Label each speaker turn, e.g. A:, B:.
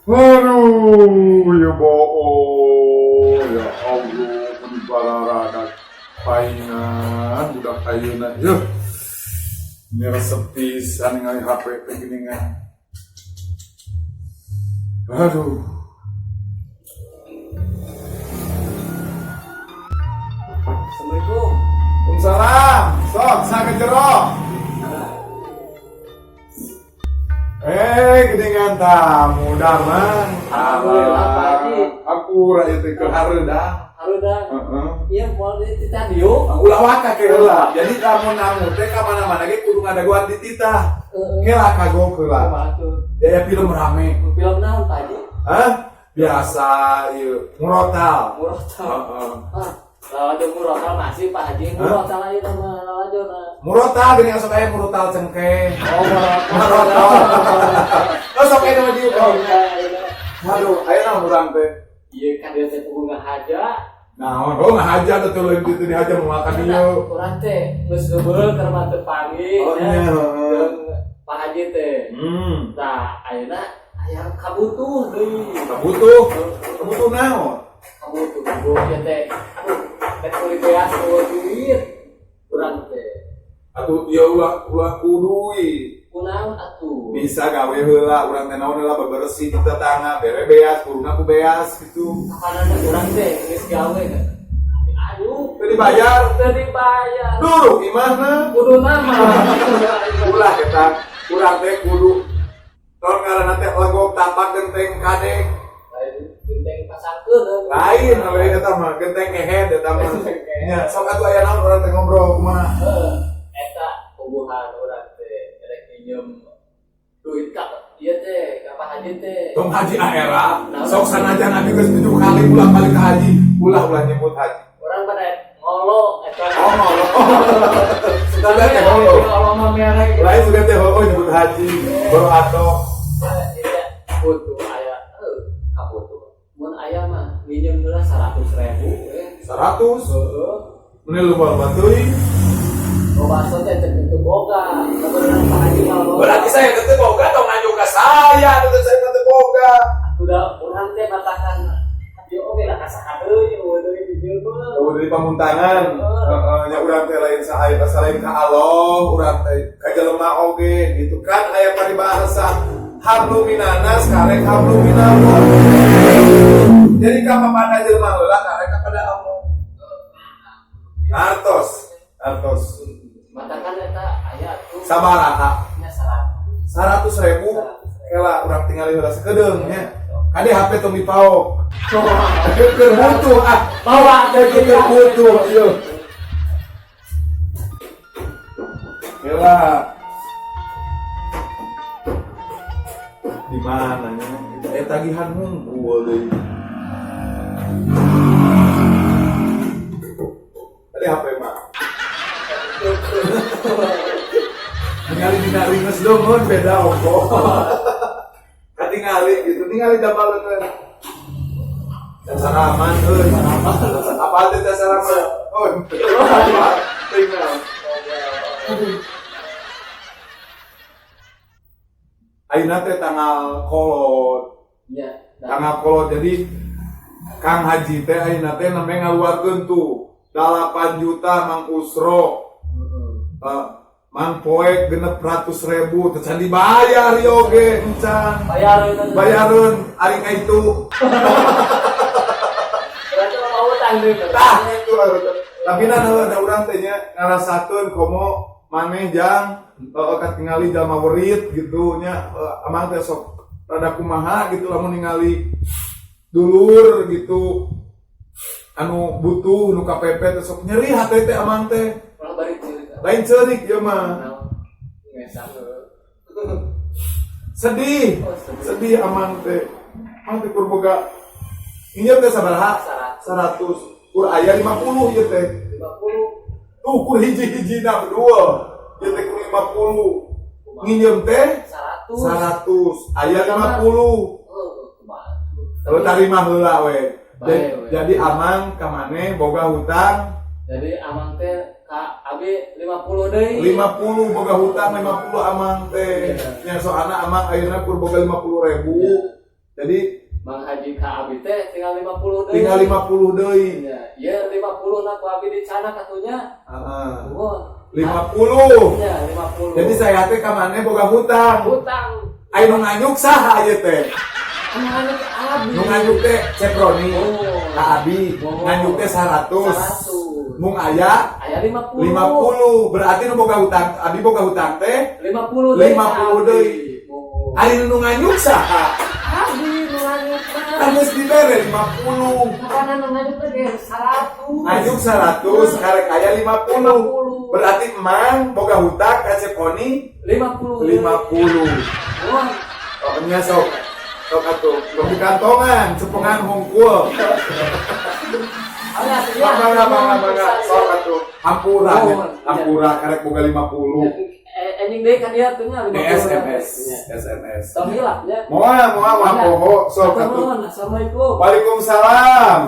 A: Aduh, ya bohong, ya Allah, meni bararadak paingan budak ayeuna yeuh. Ini resep pisan ningali HP teh geuningan. Aduh.
B: Assalamualaikum.
A: Waalaikumsalam. Sok, sa jero. Eh, geuningan tamu damang.
B: Alhamdulillah, Pak Haji.
A: Aku ieu teh keur hareudang.
B: Hareudang.
A: Heeh.
B: Iya, moal di titah diuk.
A: Ulah waka ke heula. Jadi lamun namu teh ka mana-mana ge kudu ngadagoan di titah.
B: Heeh.
A: Kela kagok heula.
B: Kumaha tuh?
A: Daya film rame.
B: Film naon, Pak Haji?
A: Hah? Biasa ieu murotal.
B: Murotal.
A: Heeh.
B: Ah, lalajo murotal masih Pak Haji. Murotal aja nama lalajo na.
A: Murotal geuning sok aya murotal cengkeh.
B: Oh, murotal.
A: Murotal. Oh, sok aya nama dieu.
B: Oh, iya, iya.
A: Waduh, aya naon urang teh?
B: Iya kan dia teh puguh ngahaja.
A: Naon? Oh, ngahaja atuh lain kitu dihaja moal ka dieu.
B: Urang teh geus heubeul keur mah teu panggih.
A: Oh,
B: ya.
A: iya, heeh.
B: Jeung Pak Haji teh. Tah, ayeuna aya kabutuh deui.
A: Kabutuh. Kabutuh naon?
B: Kabutuh kabutuh ya teh. Aduh, rek meuli beas eueuh duit. Urang teh.
A: Atuh ieu ulah ulah kudu
B: Kunaon atuh?
A: Bisa gawe heula urang teh naon heula bebersih di tetangga bere beas kuruna ku beas gitu.
B: Kapanan urang teh geus gawe kan. Aduh,
A: Teu dibayar.
B: Teu dibayar.
A: Duruk imahna.
B: Kudu nama.
A: Ulah eta urang teh kudu naon ngaranna teh legok tapak genteng kadek.
B: Lain genteng pasangkeun.
A: Lain lain eta mah genteng kehed eta mah.
B: Genteng kehed.
A: Nya sok atuh aya naon urang teh ngobrol kumaha.
B: Heeh. Eta puguhan urang teh rek minjem duit ka ieu teh ka Pak Haji teh.
A: Tong haji aera sok sanajan abi geus 7 kali ulah balik ka haji ulah ulah nyebut haji.
B: Urang pada ngolo eta.
A: Oh ngolo.
B: Sudah
A: Sudah teh ngolo.
B: Ngolo mah merek.
A: Lain sudah teh oh nyebut haji baru atau
B: Iya, butuh aya heuh kabutuh. Mun aya mah minjem heula 100.000 we.
A: 100.
B: Heeh.
A: Ini lupa teuing.
B: Loba teh teu tentu boga. Sabenerna Pak Haji mah boga.
A: Berarti saya teu boga tong nganjuk ka saya, teu saya teu boga.
B: Udah urang teh matakan ieu oge lah kasaha deui eueuh deui di dieu mah.
A: Udah di pamuntangan. Heeh, nya urang teh lain saha asa lain ka Allah, urang teh ka jelema oge gitu kan aya paribahasa hablum minanas karek hablum minallah. Jadi ka papada jelema heula karek kepada Allah. Artos, artos.
B: Matakan eta aya tuh.
A: Sabaraha?
B: Nya 100.
A: 100.000 kela urang tingali heula sakedeung nya. Kade HP tong dipaok. Keur butuh ah.
B: Bawa
A: Keur butuh ieu. Kela. Di mana nya? Eh tagihan hungkul deui. Tadi HP mah. Ningali dina ringes dong, beda ongko. Katingali gitu, ningali damel leungeun. Saraman euy. Apa teh saraman? Oh, tinggal. Ayeuna teh tanggal kolot.
B: Nya.
A: Tanggal kolot jadi Kang Haji teh ayeuna teh nembe ngaluarkeun tuh 8 juta Mang Usro. Mang Poek 600.000 teu can dibayar ieu oge encan.
B: Bayareun.
A: Bayareun ari ka itu.
B: Berarti mau utang deui.
A: Tah itu tapi nah ada urang teh nya ngarasakeun komo maneh jang katingali jalma werit gitu nya amang teh sok rada kumaha gitu lamun ningali dulur gitu anu butuh nu KPP teh sok nyeri hate teh amang teh.
B: Ulah bari ceurik.
A: Lain ceurik ieu mah.
B: Ngesang.
A: Sedih.
B: Oh, sedih.
A: Sedih amang teh. Amang teh kur boga injem teh sabaraha?
B: 100.
A: 100. Kur aya 50 ieu teh.
B: 50.
A: Tuh kur hiji-hijina berdua. Ieu teh kur 50. Nginjem teh
B: 100.
A: 100. Aya 50.
B: Oh, kumaha.
A: Kalau tarima heula we.
B: Bae, we.
A: Jadi amang ka maneh boga hutang.
B: Jadi amang teh ka abi 50 deui.
A: 50 boga hutang 50 amang teh.
B: Iya.
A: Nya soalna amang ayeuna kur boga 50.000.
B: Iya.
A: Jadi
B: Mang Haji ka abi teh tinggal 50 deui.
A: Tinggal 50 deui.
B: Nya, ieu 50 na ku abi dicandak atuh nya.
A: Heeh.
B: Nuhun.
A: 50.
B: Nya, 50.
A: Jadi saya teh ka maneh boga hutang.
B: Hutang.
A: Aya nu nganyuk saha ieu teh?
B: Anu nganyuk abi.
A: Nu nganyuk teh Ceproni.
B: Oh.
A: Ka abi.
B: Oh.
A: Nganyuk teh 100.
B: 100.
A: Mung aya
B: Aya 50.
A: 50. Berarti nu boga hutang, abi boga hutang teh
B: 50 deui.
A: 50 deui.
B: Oh.
A: Ari nu nganyuk saha?
B: Abi nu nganyuk mah.
A: Kan geus dibere 50.
B: Karena nu nganyuk teh ge 100.
A: Nganyuk 100, karek aya 50.
B: 50.
A: Berarti emang boga hutang ka Ceponi
B: 50 deui.
A: 50.
B: Wah.
A: Pokoknya sok sok atuh. Tong dikantongan, cepengan hungkul.
B: Alah, ya.
A: Mangga, mangga, mangga. Sok atuh. Hampura nya.
B: Oh,
A: Hampura, karek boga 50.
B: Eh, ending deui kan dia tuh nya 50.
A: SMS,
B: Nya.
A: SMS.
B: Tong hilap nya.
A: Moal, moal, wah poho, sok atuh.
B: Nuhun. Assalamualaikum.
A: Waalaikumsalam.